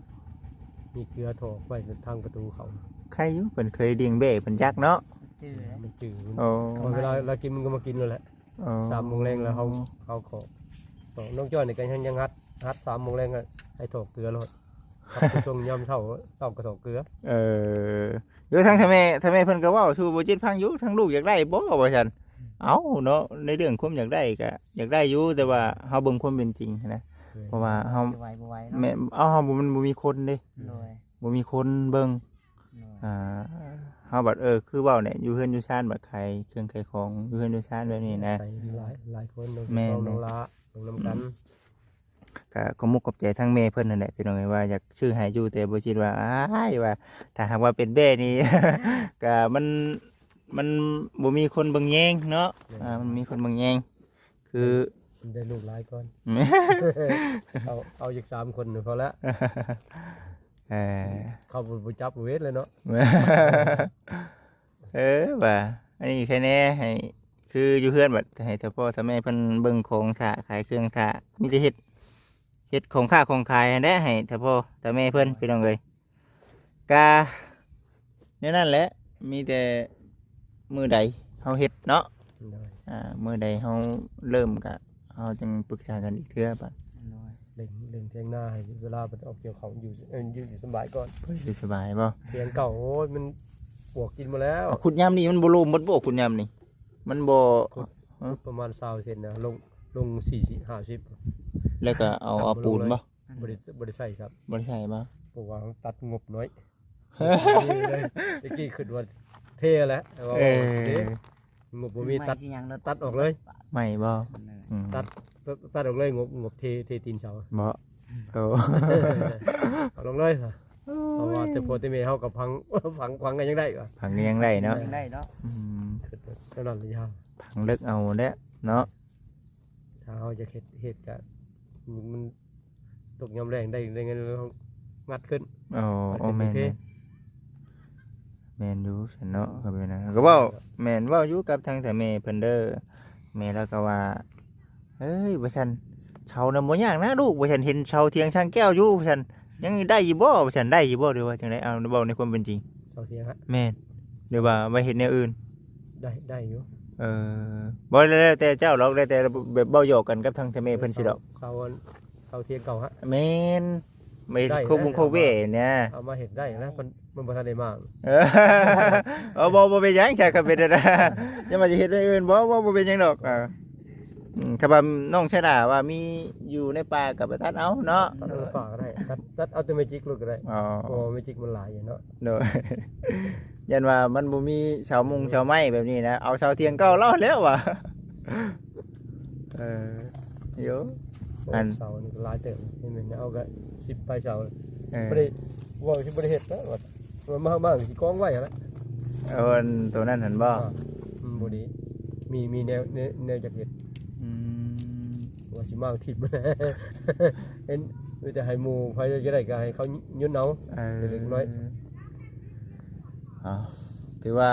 ມີເກືອຖອກໄວ້ທາງປະຕູເຂົ້າ ໃຄຢູ່ ເພິ່ນເຄີຍລ້ຽງແບ້ ເພິ່ນຈັກເນາະ ມັນຈື່ ມັນຈື່ ມັນ ໂອ້ ເວລາລາວກິນມັນກໍມາກິນໂລດແຫຼະ ອໍ ສາມໂມງແລງແລ້ວເຮົາ ເຮົາຂໍ ນ້ອງຈ້ອຍນີ້ກໍຍັງ ຍັງຫັດ ຫັດສາມໂມງແລງກໍໃຫ້ຖອກເກືອໂລດ ຮັບໄປສົ່ງຍາມເຊົ້າ ເຊົ້າກໍຖອກເກືອ ເອີ ຢູ່ທາງຖ້າແມ່ ຖ້າແມ່ເພິ່ນກໍເວົ້າສູ່ບໍ່ຈິດຟັງຢູ່ ທາງລູກຢາກໄດ້ບໍ່ວ່າຊັ້ນ ເອົ້າເນາະ ໃນເລື່ອງຄວາມຢາກໄດ້ກໍຢາກໄດ້ຢູ່ ແຕ່ວ່າເຮົາເບິ່ງຄວາມເປັນຈິງນະ ເອີ ເພາະວ່າເຮົາ ຊິໄຫວບໍ່ໄຫວເນາະ ແມ່ນ ເອົາ ເຮົາບໍ່ ມັນບໍ່ມີຄົນເດ້ ໂດຍ ບໍ່ມີຄົນເບິ່ງ ໂດຍ ອ່າ ເຮົາບັດ ເອີ ຄືເວົ້າແຫຼະ ຢູ່ເຮືອນຢູ່ຊານ ບັດຂາຍເຄື່ອງຂາຍຂອງຢູ່ເຮືອນຢູ່ຊານແບບນີ້ນະ ໃສ່ຫຼາຍ ຫຼາຍຄົນ ແມ່ນ ນ້ອງຫຼ້າ ລົງນຳກັນ ອືມ ກະຂອບມຸກຂອບໃຈທາງແມ່ເພິ່ນນັ້ນແຫຼະ ພີ່ນ້ອງເອີຍ ວ່າຢາກຊື້ໃຫ້ຢູ່ ແຕ່ບໍ່ຄິດວ່າ ອ້າຍ ວ່າ ຖ້າຫາກວ່າເປັນແບ້ນີ້ ກະມັນ ມັນບໍ່ມີຄົນເບິ່ງແຍງເນາະ ແມ່ນ ອ່າ ມັນມີຄົນເບິ່ງແຍງ ຄື ໄດ້ລູກຫຼາຍກ່ອນ ເອົາ ເອົາຈັກສາມຄົນພໍແລ້ວ ເອີ ເຂົາບໍ່ ບໍ່ຈັບເວດແລ້ວເນາະ ເອີ ວ່າ ອັນນີ້ໃຄແນ່ ໃຫ້ ຄືຢູ່ເຮືອນບັດ ໃຫ້ຖ້າພໍ່ຖ້າແມ່ເພິ່ນເບິ່ງຂອງຖ້າ ຂາຍເຄື່ອງຖ້າ ມີແຕ່ເຮັດ ເຮັດຂອງຄ້າຂອງຂາຍຫັ້ນແຫຼະ ໃຫ້ຖ້າພໍ່ຖ້າແມ່ເພິ່ນ ໂດຍ ພີ່ນ້ອງເອີຍ ກະແນວນັ້ນແຫຼະ ມີແຕ່ມື້ໃດເຮົາເຮັດເນາະ ໂດຍ ອ່າ ມື້ໃດເຮົາເລີ່ມກະ ເຮົາຈຶ່ງປຶກສາກັນອີກເທື່ອບັດ ໂດຍ ເລັ່ງ ເລັ່ງຖຽງນາໃຫ້ເວລາເພິ່ນອອກກ່ຽວເຂົ້າຢູ່ ເອີ ຢູ່ ຢູ່ສະບາຍກ່ອນ ເພິ່ນຢູ່ສະບາຍບໍ່? ຖຽງເກົ່າ ໂອ້ຍ ມັນປວກກິນໝົດແລ້ວ ເອົາ ຂຸດຍາມນີ້ມັນບໍ່ລົມໝົດບໍ່? ຂຸດຍາມນີ້ມັນບໍ່ ຂຸດ ເອີ ປະມານຊາວເຊັນນະ ລົງ ລົງສີ່ສິບ ຫ້າສິບ ແລ້ວກໍເອົາ ເອົາປູນບໍ່? ບໍ່ໄດ້ ບໍ່ໄດ້ໃສ່ຊ້ຳ ບໍ່ໄດ້ໃສ່ບໍ່? ເພາະວ່າເຮົາຕັດງົບໜ້ອຍ ແຕ່ກີ້ຄິດວ່າເທແຫຼະ ແຕ່ວ່າ ເອີ ເອີ ງົບບໍ່ມີ ຊື້ໃໝ່ ຕັດ ຊື້ຫຍັງ ຕັດອອກເລີຍ ໃໝ່ບໍ່? ເອີ ອືມ ຕັດ ຕັດ ຕັດອອກເລີຍ ງົບ ງົບເທ ເທຕີນເສົາບໍ່? ໂອ້ ເອົາລົງເລີຍ ເພາະວ່າແຕ່ພໍ່ແຕ່ແມ່ເຮົາກໍຝັງ ຝັງ ຝັງກໍຍັງໄດ້ວ່າ ຝັງກໍຍັງໄດ້ເນາະ ຍັງໄດ້ເນາະ ອືມ ຄິດວ່າເທົ່ານັ້ນລະຢ່າ ຝັງເລິກເອົາແຫຼະເນາະ ຖ້າເຮົາຢາກເຮັດ ເຮັດກະ ມັນຕົກຍາມແລ້ງໄດ້ ໄດ້ເງິນ ເຮົາງັດຂຶ້ນ ອໍ ອໍ ແມ່ນ ແມ່ນ ແມ່ນຢູ່ຊັ້ນເນາະ ກໍເປັນນະ ກໍເວົ້າ ແມ່ນ ເວົ້າຢູ່ກັບທາງແຕ່ແມ່ເພິ່ນເດີ ແມ່ລາວກໍວ່າ ເອີຍ ວ່າຊັ້ນ ເຊົານະບໍ່ຍາກນະລູກ ວ່າຊັ້ນ ເຫັນເຊົາຖຽງຊ່າງແກ້ວຢູ່ ວ່າຊັ້ນ ຍັງໄດ້ຢູ່ບໍ່? ວ່າຊັ້ນ ໄດ້ຢູ່ບໍ່ ຫຼືວ່າຈັ່ງໃດ? ເອົາ ເວົ້າໃນຄວາມເປັນຈິງ ເສົາຖຽງຫະ ແມ່ນ ຫຼືວ່າໄວ້ເຮັດແນວອື່ນ? ໄດ້ ໄດ້ຢູ່ ເອີ ບໍ່ ແລ້ວແຕ່ເຈົ້າດອກ ແລ້ວແຕ່ແບບເວົ້າຫຍອກກັນກັບທາງແມ່ເພິ່ນຊີ້ດອກ ເສົາ ເສົາ ເສົາຖຽງເກົ່າຫະ ແມ່ນ ໄວ້ ໄດ້ ໂຄກບຸງ ໄດ້ ໂຄກເວນີ້ ເອົາມາເຮັດໄດ້ນະ ມັນ ມັນບໍ່ທັນໄດ້ມາ ເອີ ບໍ່ ບໍ່ເປັນຫຍັງ ແຄ່ກໍເປັນໄດ້ ຍັງວ່າຈະເຮັດແນວອື່ນ ບໍ່ ບໍ່ ບໍ່ເປັນຫຍັງດອກ ອ່າ ອືມ ຄັນວ່ານ້ອງຊາດາວ່າມີຢູ່ໃນປ່າກໍໄປຕັດເອົາເນາະ ຕັດໃນປ່າກໍໄດ້ ຕັດ ຕັດເອົາແຕ່ແມຈິກໂລດກໍໄດ້ ອໍ ເພາະວ່າແມຈິກມັນຫຼາຍຢູ່ເນາະ ໂດຍ ຢ້ານວ່າມັນບໍ່ມີເສົາມຸງເສົາໄມ້ແບບນີ້ນະ ເອົາເສົາຖຽງເກົ່າລາວແລ້ວວ່າ ເອີ ໂຍ ໂອ້ ອັນ ເສົານີ້ກໍຫຼາຍເຕີບ ເຫັນແມ່ນເອົາກໍສິບປາຍເສົາ ເອີ ບໍ່ໄດ້ ວ່າຊິບໍ່ໄດ້ເຮັດແລ້ວ ວ່າມາ ມາຊິກອງໄວ້ຫັ້ນລະ ເອີ ອັນໂຕນັ້ນຫັ້ນບໍ່? ອ່າ ອືມ ບໍ່ດີ ມີ ມີແນວ ແນວ ແນວຈະເຮັດ ອືມ ວ່າຊິມາຖິ້ມ ເຫັນ ມີແຕ່ໃຫ້ໝູ່ ໃຜຈະໄດ້ກໍໃຫ້ເຂົາຍົນເອົາ ເອີ ເລັກນ້ອຍ ເອົາ ຖືວ່າ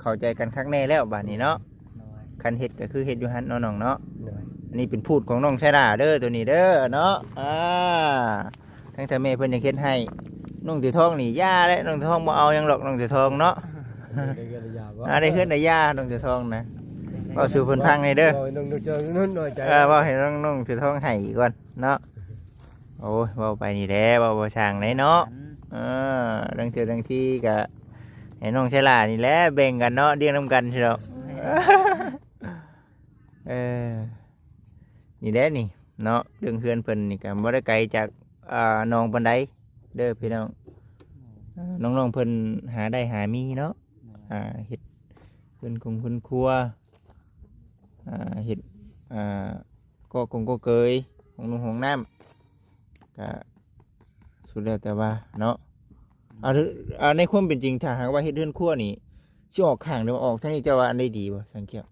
ເຂົ້າໃຈກັນຄັກແນ່ແລ້ວບາດນີ້ເນາະ. ໂດຍ ຄັນເຮັດກໍຄືເຮັດຢູ່ຫັ້ນເນາະນ້ອງເນາະ. ໂດຍ ອັນນີ້ເປັນພູດຂອງນ້ອງຊາລາເດີ ໂຕນີ້ເດີເນາະ. ອ່າ ທັງຖ້າແມ່ເພິ່ນຢາກເຮັດໃຫ້ ນ້ອງເສືອທອງນີ້ຢ່າແຫຼະ ນ້ອງເສືອທອງບໍ່ເອົາຫຍັງດອກ ນ້ອງເສືອທອງເນາະ. ໄດ້ເຮືອນໄດ້ຢາບໍ່? ອ່າ ໄດ້ເຮືອນໄດ້ຢາ ນ້ອງເສືອທອງນະ. ເວົ້າສູ່ເພິ່ນຟັງແດ່ເດີ. ເວົ້າໃຫ້ນ້ອງເສືອທອງນ້ອຍໃຈ. ເອີ ເວົ້າໃຫ້ນ້ອງ ນ້ອງເສືອທອງໄຫ້ກ່ອນເນາະ. ໂອ້ຍ ເວົ້າໄປນີ້ແຫຼະ ເວົ້າບໍ່ຊ່າງໃດເນາະ. ເອີ ລາງເທື່ອລາງທີກໍໃຫ້ນ້ອງຊາລານີ້ແຫຼະແບ່ງກັນເນາະ ລ້ຽງນຳກັນຊິດອກ. ເອີ ນີ້ແຫຼະນີ້ເນາະ ເລື່ອງເຮືອນເພິ່ນນີ້ກໍບໍ່ໄດ້ໄກຈາກ ອ່າ ໜອງປານໃດເດີພີ່ນ້ອງ. ເອີ ນ້ອງໆເພິ່ນຫາໄດ້ຫາມີເນາະ. ໂດຍ ອ່າ ເຮັດເຮືອນຄົງເຮືອນຄົວ ອ່າ ເຮັດ ອ່າ ກໍກົງກໍເກີຍ ຫ້ອງນຸ່ງຫ້ອງນ້ຳ ກະສຸດແລ້ວແຕ່ວ່າເນາະ. ເອົາ ເອົາ ໃນຄວາມເປັນຈິງ ຖ້າຫາກວ່າເຮັດເຮືອນຄົວນີ້ ຊິອອກຂ້າງ ຫຼືວ່າອອກທາງນີ້ ເຈົ້າວ່າອັນໃດດີບໍ່ ຊ່າງແກ້ວ?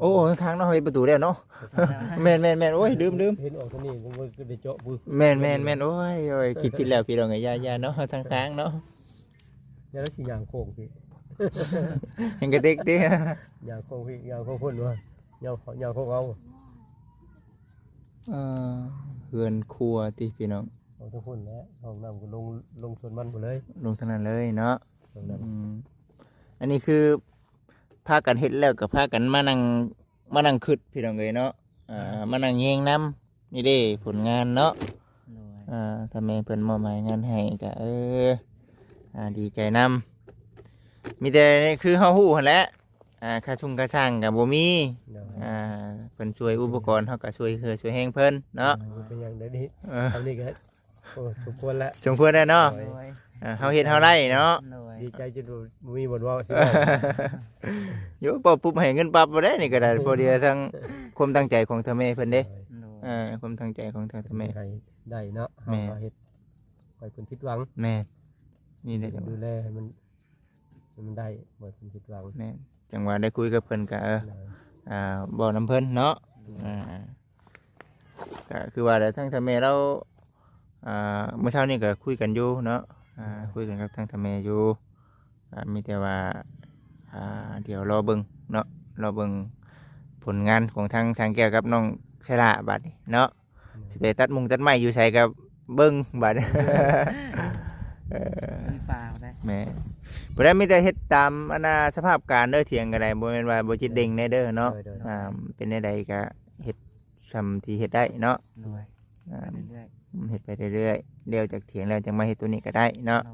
ໂອ້ ຂ້າງໆເນາະ ເຮັດປະຕູແລ້ວເນາະ. ແມ່ນໆໆ ໂອ້ຍ ລືມໆ ເຫັນອອກທາງນີ້ ບໍ່ໄດ້ເຈາະ. ແມ່ນໆໆ ໂອ້ຍ ໂອ້ຍ ຄິດຜິດແລ້ວພີ່ນ້ອງເອີຍ ຢ່າໆເນາະ ທາງຂ້າງເນາະ. ຢ່າ ແລ້ວຊິຍ່າງໂຄ້ງພີ້ ເຫັນກະຕິກຕິ ຍ່າງໂຄ້ງພີ້ ຍ່າງໂຄ້ງພຸ້ນວ່າ ຍ່າງ ຍ່າງໂຄ້ງເອົາ. ເອີ ເຮືອນຄົວຕິພີ່ນ້ອງ ເອົາທັງພຸ້ນແຫຼະ ຫ້ອງນ້ຳກໍລົງ ລົງສ່ວນມັນພຸ້ນເລີຍ ລົງທາງນັ້ນເລີຍເນາະ. ອືມ ອັນນີ້ຄືພາກັນເຮັດແລ້ວກໍພາກັນມານັ່ງ ມານັ່ງຄຶດພີ່ນ້ອງເອີຍເນາະ. ອ່າ ມານັ່ງແຍງນຳ ນີ້ເດ້ຜົນງານເນາະ. ໂດຍ ອ່າ ຖ້າແມ່ເພິ່ນມອບໝາຍງານໃຫ້ກໍ ເອີ ອ່າ ດີໃຈນຳ. ມີແຕ່ຄືເຮົາຮູ້ຫັ້ນແຫຼະ ອ່າ ຄ່າຊຸງຄ່າຊ່າງກໍບໍ່ມີ. ໂດຍ ອ່າ ເພິ່ນຊ່ວຍອຸປະກອນ ເຮົາກໍຊ່ວຍເຮືອຊ່ວຍແຮງເພິ່ນເນາະ. ເອີ ບໍ່ເປັນຫຍັງເດ້ນີ້ ເອີ ເທົ່ານີ້ກໍ ໂອ້ ສົມຄວນແລ້ວ ສົມຄວນແລ້ວເນາະ. ໂດຍ ເອີ ເຮົາເຮັດເຮົາໄດ້ເນາະ. ໂດຍ ດີໃຈຈົນບໍ່ມີບ່ອນເວົ້າຊິເວົ້າ. ໂຍ ເວົ້າປຸບໃຫ້ເງິນປັບບໍ່ໄດ້ນີ້ກໍໄດ້ ພໍດີທັງຄວາມຕັ້ງໃຈຂອງເຖົ້າແມ່ເພິ່ນເດ້. ໂດຍ ເອີ ຄວາມຕັ້ງໃຈຂອງເຖົ້າແມ່ ໃຫ້ໄດ້ເນາະ ແມ່ນ ເຮົາກໍເຮັດໃຫ້ເພິ່ນຜິດຫວັງ. ແມ່ນ ນີ້ແຫຼະ ຈັ່ງວ່າດູແລໃຫ້ມັນ ໃຫ້ມັນໄດ້ ບໍ່ໃຫ້ເພິ່ນຜິດຫວັງ. ແມ່ນ ຈັ່ງວ່າໄດ້ຄຸຍກັບເພິ່ນກໍ ເອີ ໂດຍ ອ່າ ເວົ້ານຳເພິ່ນເນາະ. ໂດຍ ອ່າ ກໍຄືວ່າແຫຼະ ທາງເຖົ້າແມ່ລາວ ອ່າ ມື້ເຊົ້ານີ້ກໍຄຸຍກັນຢູ່ເນາະ. ອ່າ ໂດຍ ຄຸຍກັນກັບທາງເຖົ້າແມ່ຢູ່. ອ່າ ມີແຕ່ວ່າ ອ່າ ດຽວລໍເບິ່ງເນາະ ລໍເບິ່ງຜົນງານຂອງທາງຊ່າງແກ້ວກັບນ້ອງຊາລາບາດນີ້ເນາະ. ໂດຍ ຊິໄປຕັດມຸງຕັດໄມ້ຢູ່ໃສກໍເບິ່ງບາດ. ເອີ ມັນປ່າໄດ໋. ແມ່ນ ບໍ່ໄດ້ມີແຕ່ເຮັດຕາມອັນນ່າສະພາບການເດີ ຖຽງກໍໄດ້ ບໍ່ແມ່ນວ່າບໍ່ຈິດເດັ່ງແດ່ເດີເນາະ. ໂດຍໆ ອ່າ ເປັນແນວໃດກໍເຮັດສ່ຳທີ່ເຮັດໄດ້ເນາະ. ໂດຍ ອ່າ ໄປເລື້ອຍໆ ເຮັດໄປເລື້ອຍໆ ແລ້ວຈາກຖຽງແລ້ວຈັ່ງມາເຮັດໂຕນີ້ກໍໄດ້ເນາະ. ໂດຍ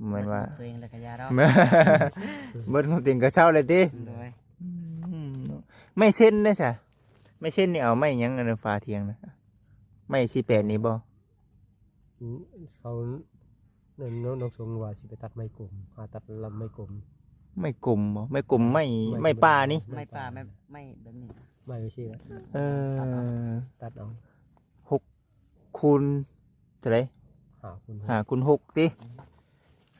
ບໍ່ແມ່ນວ່າ ເບິດຕົວເອງແລ້ວກໍຢ່າດອກ. ເບິດຂອງຕົວເອງກໍເຊົາເລີຍຕິ. ໂດຍ ອືມ ໄມ້ເຊັນເດ້ຊະ ໄມ້ເຊັນນີ້ເອົາໄມ້ຫຍັງ ອັນຝາຖຽງນະ ໄມ້ສີ່ແປດນີ້ບໍ່? ອືມ ເຂົາ ນ້ອງສົງວ່າຊິໄປຕັດໄມ້ກົມ ຫາຕັດລຳໄມ້ກົມ. ໄມ້ກົມບໍ່? ໄມ້ກົມ ໄມ້ ໄມ້ ໄມ້ປ່ານີ້ ໄມ້ປ່າ ໄມ້ ໄມ້ແບບນີ້ ໄມ້ຈັ່ງຊີ້ແຫຼະ. ເອີ ຕັດເອົາ ຕັດເອົາ ຫົກຄູນເທົ່າໃດ? ຫ້າຄູນຫົກ ຫ້າຄູນຫົກຕິ.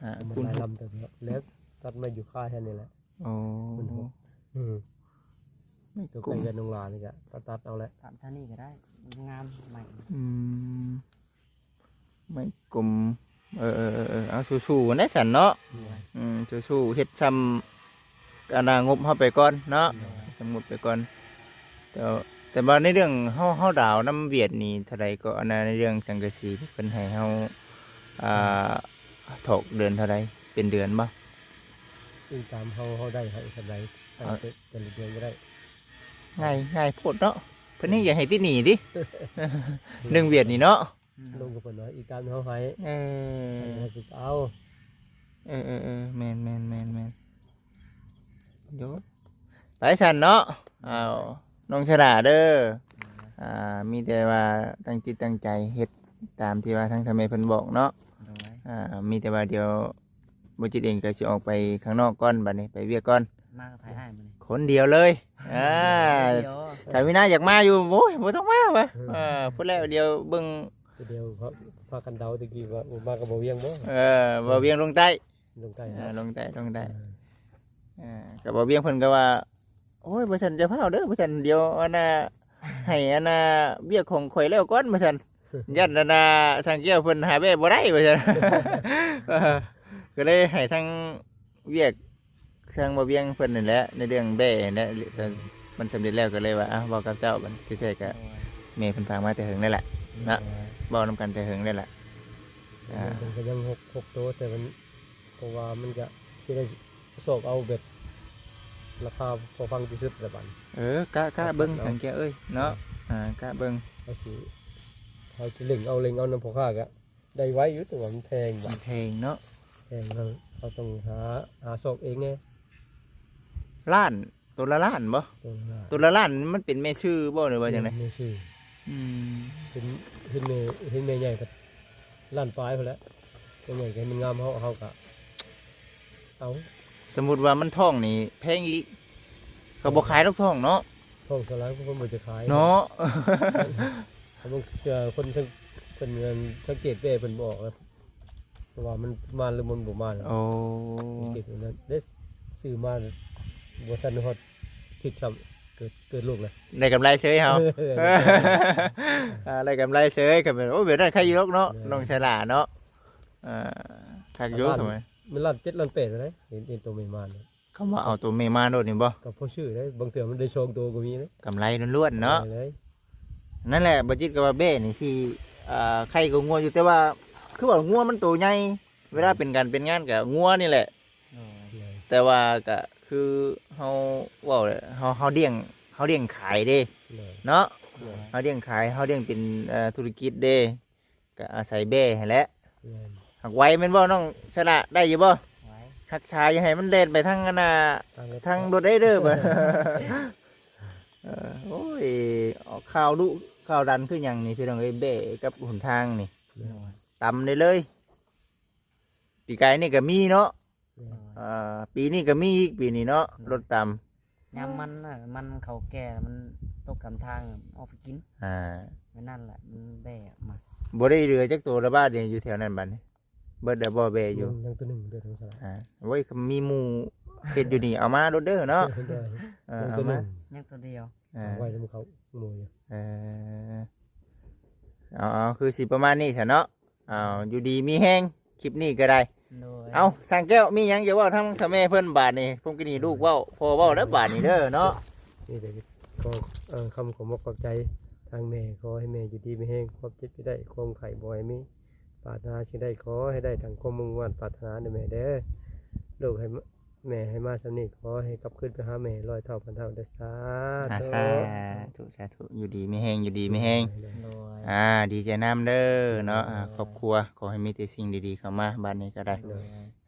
ອືມ ຫ້າຄູນຫົກ ມັນຫຼາຍລຳເຕີບເນາະ ແລ້ວຕັດໄມ້ຢູ່ຄ້າຍຫັ້ນນີ້ແຫຼະ. ອໍ ອືມ ໄມ້ກົມ ໃກ້ກັບນ້ອງຫຼານີ້ກະຕັດເອົາແຫຼະ ຕາມທ່ານີ້ກໍໄດ້ ມັນງາມໄມ້. ອືມ ໄມ້ກົມ ເອີໆໆ ເອົາ ສູ້ໆກັນໄດ້ຊັ້ນເນາະ. ໂດຍ ອືມ ສູ້ໆ ເຮັດຊ່ຳອັນນ່າງົບເຮົາໄປກ່ອນເນາະ. ໂດຍ ຊ່ຳງົບໄປກ່ອນ ແຕ່ ແຕ່ວ່າໃນເລື່ອງເຮົາ ເຮົາດາວນຳຫວຽດນີ້ເທົ່າໃດກໍ ອັນນ່າ ໃນເລື່ອງສັງກະສີທີ່ເພິ່ນໃຫ້ເຮົາ ອ່າ ຖອກເດືອນເທົ່າໃດ ເປັນເດືອນບໍ່? ອີງຕາມເຮົາ ເຮົາໄດ້ເທົ່າໃດ ໃຫ້ແຕ່ ແຕ່ລະເດືອນກໍໄດ້. ງ່າຍ ງ່າຍໂພດເນາະ ເພິ່ນຍັງຢາກໃຫ້ຕິດໜີ້ຕິ ເລື່ອງຫວຽດນີ້ເນາະ. ອືມ ລົງກັບເພິ່ນວ່າອີງຕາມເຮົາໃຫ້ ເອີ ໃຫ້ເຮົາເອົາ. ເອີໆໆ ແມ່ນໆໆໆ ໂດຍ ໄປຊັ້ນເນາະ. ເອົາ ນ້ອງຊາລາເດີ ອ່າ ມີແຕ່ວ່າຕັ້ງຈິດຕັ້ງໃຈເຮັດຕາມທີ່ວ່າທາງທ່ານແມ່ເພິ່ນບອກເນາະ. ໂດຍ ອ່າ ມີແຕ່ວ່າດຽວບໍ່ຈິດເອງກໍຊິອອກໄປຂ້າງນອກກ່ອນ ບັດນີ້ໄປວຽກກ່ອນ. ມາກັບໃຜອ້າຍມື້ນີ້? ຄົນດຽວເລີຍ. ອ່າ ດຽວ ຖ້າມີໜ້າຢາກມາຢູ່ ໂອ້ຍ ບໍ່ຕ້ອງມາວ່າ. ເອີ ພຸ້ນແຫຼະ ດຽວເບິ່ງ ດຽວພາ ພາກັນເດົາຕະກີ້ວ່າ ໂອ້ ມາກັບບ່າວວຽງບໍ່? ເອີ ບ່າວວຽງລົງໃຕ້ ລົງໃຕ້ ເອີ ລົງໃຕ້ ລົງໃຕ້. ເອີ ເອີ ກັບບ່າວວຽງເພິ່ນກໍວ່າ ໂອ້ຍ ບໍ່ຊັ້ນຢ່າຟ້າວເດີ ບໍ່ຊັ້ນ ດຽວອັນນ່າ ໃຫ້ອັນນ່າ ວຽກຂອງຂ້ອຍແລ້ວກ່ອນ ວ່າຊັ້ນ ຢ້ານອັນນ່າ ຊ່າງແກ້ວເພິ່ນຫາແບບບໍ່ໄດ້ ວ່າຊັ້ນ. ເອີ ກໍເລີຍໃຫ້ທາງ ວຽກ ທາງບໍ່ວຽງເພິ່ນນັ້ນແຫຼະ ໃນເລື່ອງແບ້ນັ້ນແຫຼະ ມັນສຳເລັດແລ້ວກໍເລີຍວ່າ ເວົ້າກັບເຈົ້າ ບັດທີ່ແທ້ກໍແມ່ເພິ່ນຝາກມາແຕ່ເຫິງແລ້ວແຫຼະເນາະ ເວົ້ານຳກັນແຕ່ເຫິງແລ້ວແຫຼະ ອ່າ ເພິ່ນກໍຍັງຫົກ ຫົກໂຕ ແຕ່ມັນ ເພາະວ່າມັນກະຊິໄດ້ຊອກເອົາແບບລາຄາພໍຟັງທີ່ສຸດແຫຼະບັດ ເອີ ກະ ກະເບິ່ງສັງແກ້ວເອີຍເນາະ ອ່າ ກະເບິ່ງ ເຮົາຊິ ເຮົາຊິເລັ່ງເອົາ ເລັ່ງເອົານຳພໍ່ຄ້າກະ ໄດ້ໄວຢູ່ ແຕ່ວ່າມັນແພງ ມັນແພງເນາະ ແພງ ເຮົາ ເຮົາຕ້ອງຫາ ຫາຊອກເອງແດ່ ລ້ານ ໂຕລະລ້ານບໍ່? ໂຕລະລ້ານ ໂຕລະລ້ານ ມັນເປັນແມ່ຊື້ບໍ່ ຫຼືວ່າຈັ່ງໃດ? ແມ່ຊື້ ອືມ ເຫັນ ເຫັນແມ່ ເຫັນແມ່ໃຫຍ່ກໍລ້ານປາຍພຸ້ນແຫຼະ ແມ່ໃຫຍ່ກໍໃຫ້ມັນງາມ ເຮົາ ເຮົາກໍເອົາ ສົມມຸດວ່າມັນທ້ອງນີ້ແພງອີກ ເຂົາບໍ່ຂາຍດອກທ້ອງເນາະ ທ້ອງສ່ວນຫຼາຍເພິ່ນບໍ່ຈະຂາຍເນາະ ເຂົາບາງເທື່ອຄົນສັງ ເພິ່ນສັງເກດແປ້ເພິ່ນບໍ່ອອກ ເພາະວ່າມັນມານ ຫຼືມັນບໍ່ມານ ໂອ້ ເກັບໄວ້ນັ້ນເດ້ ຊື້ມາບໍ່ທັນຮອດທິດຊ້ຳ ເກີດ ເກີດລູກແລ້ວ ໄດ້ກຳໄລເສີຍເຮົາ ເອີ ອ່າ ໄດ້ກຳໄລເສີຍ ຄັນແມ່ນ ໂອ້ ແບບນັ້ນຄັກຢູ່ດອກເນາະ ແມ່ນ ນ້ອງສາລາເນາະ ອ່າ ຄັກຢູ່ ລ້ານ ຄັນແມ່ນ ມັນລ້ານເຈັດ ລ້ານແປດ ເດ້ ເຫັນ ເຫັນໂຕແມ່ມານ ຄຳວ່າເອົາໂຕແມ່ມາໂລດນີ້ບໍ່? ກໍພໍຊື້ເດ້ ບາງເທື່ອມັນໄດ້ສອງໂຕກໍມີເດ້ ກຳໄລລ້ວນໆເນາະ ເອີ ນັ້ນແຫຼະ ບໍ່ຈິດກໍວ່າແບ້ນີ້ຊິ ອ່າ ໄຄກວ່າງົວຢູ່ ແຕ່ວ່າຄືວ່າງົວມັນໂຕໃຫຍ່ ເວລາເປັນການເປັນງານກໍງົວນີ້ແຫຼະ ໂດຍ ແຕ່ວ່າກໍຄືເຮົາເວົ້າແຫຼະ ເຮົາ ເຮົາລ້ຽງ ເຮົາລ້ຽງຂາຍເດ້ ໂດຍ ເນາະ ໂດຍ ເຮົາລ້ຽງຂາຍ ເຮົາລ້ຽງເປັນ ເອີ ທຸລະກິດເດ້ ກະອາໄສແບ້ຫັ້ນແຫຼະ ແມ່ນ ຫາກໄວແມ່ນບໍ່ນ້ອງສະຫຼະ ໄດ້ຢູ່ບໍ່? ໄວ ຮັກສາຢ່າໃຫ້ມັນແລ່ນໄປທາງອັນນ່າ ທາງລົດ ທາງລົດໄດ້ເດີ ເອີ ໂອ້ຍ ອອກຂ່າວດຸຂ່າວດັນຄືຫຍັງນີ້ພີ່ນ້ອງເອີຍ ແບ້ກັບຫົນທາງນີ້ ໂດຍ ຕຳໄດ້ເລີຍ ປີກາຍນີ້ກະມີເນາະ ແມ່ນ ເອີ ປີນີ້ກໍມີອີກ ປີນີ້ເນາະ ໂດຍ ລົດຕຳ ຍາມມັນນະ ມັນເຂົາແກ່ ມັນຕົກກາງທາງ ເອົາໄປກິນ ອ່າ ແມ່ນນັ້ນແຫຼະ ມັນແບກມາ ບໍ່ໄດ້ເຫຼືອຈັກໂຕລະບາດນີ້ ຢູ່ແຖວນັ້ນບັດນີ້ ເບິດແລ້ວບໍ່ແບກຢູ່ ຍັງ ຍັງໂຕໜຶ່ງເດີ ທາງສາຍ ອ່າ ໂອ້ຍ ມີໝູ່ເຮັດຢູ່ນີ້ ເອົາມາໂລດເດີເນາະ ໂດຍ ເອີ ຍັງໂຕໜຶ່ງ ເອົາມາ ຍັງໂຕດຽວ ອ່າ ໄວ້ນຳເຂົາໝູ່ຢູ່ ເອີ ເອົາ ເອົາ ຄືຊິປະມານນີ້ຊະເນາະ ອ້າວ ຢູ່ດີມີແຮງ ຄລິບນີ້ກໍໄດ້ ໂດຍ ເອົ້າ ຊ່າງແກ້ວ ມີຫຍັງຈະເວົ້າທາງສາວແມ່ເພິ່ນບາດນີ້? ຜົມກໍນີ້ລູກເວົ້າ ພໍ່ເວົ້າແລ້ວບາດນີ້ເດີເນາະ ນີ້ແຫຼະ ຂໍ ເອີ ຄຳຂອບອົກຂອບໃຈທາງແມ່ ຂໍໃຫ້ແມ່ຢູ່ດີມີແຮງ ຄວາມເຈັບຢ່າໄດ້ ຄວາມໄຂ້ບໍ່ໃຫ້ມີ ປາດຖະໜາສິ່ງໃດຂໍໃຫ້ໄດ້ດັ່ງຄວາມມຸ່ງມາດປາດຖະໜາເດີແມ່ເດີ ລູກໃຫ້ ແມ່ໃຫ້ມາສ່ຳນີ້ ຂໍໃຫ້ກັບຄືນໄປຫາແມ່ຮ້ອຍເທົ່າພັນເທົ່າເດີ ສາ ອ່າ ທຸ ສາທຸ ສາທຸ ຢູ່ດີມີແຮງ ຢູ່ດີມີແຮງ ໂດຍ ອ່າ ດີໃຈນຳເດີເນາະ ໂດຍ ອ່າ ຄອບຄົວ ຂໍໃຫ້ມີແຕ່ສິ່ງດີໆເຂົ້າມາ ບາດນີ້ກໍໄດ້ ໂດຍ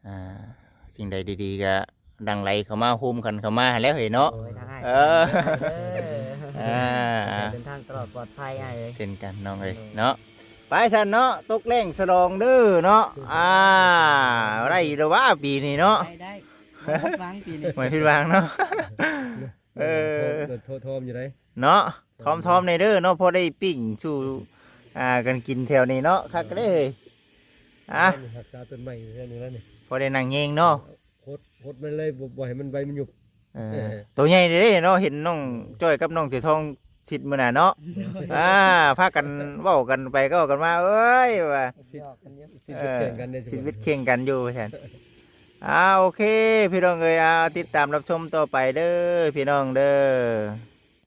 ອ່າ ສິ່ງໃດດີໆກໍຫຼັ່ງໄຫຼເຂົ້າມາ ໂຮມກັນເຂົ້າມາຫັ້ນແຫຼະເຮີ້ຍເນາະ ໂດຍ ທາງອ້າຍ ເອີ ເດີ ອ່າ ໃຫ້ເດີນທາງຕະຫຼອດປອດໄພອ້າຍເອີຍ ເຊັ່ນກັນນ້ອງເອີຍ ໂດຍ ເນາະ ໄປຊັ້ນເນາະ ຕົກແລ້ງສະຫຼອງເດີເນາະ ອ່າ ໄດ້ຢູ່ແລ້ວຫວາປີນີ້ເນາະ ໄດ້ ໄດ້ ບໍ່ຜິດຫວັງປີນີ້ ບໍ່ຜິດຫວັງເນາະ ເອີ ໂທ ໂທ ໂທມຢູ່ໃດ ເນາະ ໂທມ ໂທມແດ່ເດີເນາະ ພໍໄດ້ປີ້ງສູ່ ອ່າ ກັນກິນແຖວນີ້ເນາະ ຄັກເດ້ ອ່າ ຮັກສາຕົ້ນໄມ້ຢູ່ແຖວນີ້ແລ້ວນີ້ ພໍໄດ້ນັ່ງແຍງເນາະ ຫົດ ຫົດມັນເລີຍ ບໍ່ ບໍ່ໃຫ້ມັນໃບມັນຫຍຸບ ເອີ ເອີ ໂຕໃຫຍ່ເດ້ເນາະ ເຫັນນ້ອງຈ້ອຍກັບນ້ອງເສືອທອງຊິດມື້ນັ້ນເນາະ ອ່າ ພາກັນເວົ້າກັນໄປເວົ້າກັນມາ ເອີຍ ວ່າ ຊິດ ຊິດເວັດແຂ່ງກັນເດ້ ຊິດເວັດແຂ່ງກັນຢູ່ວ່າຊັ້ນ ອ່າ ໂອເຄ ພີ່ນ້ອງເອີຍ ອ່າ ຕິດຕາມຮັບຊົມຕໍ່ໄປເດີ ພີ່ນ້ອງເດີ.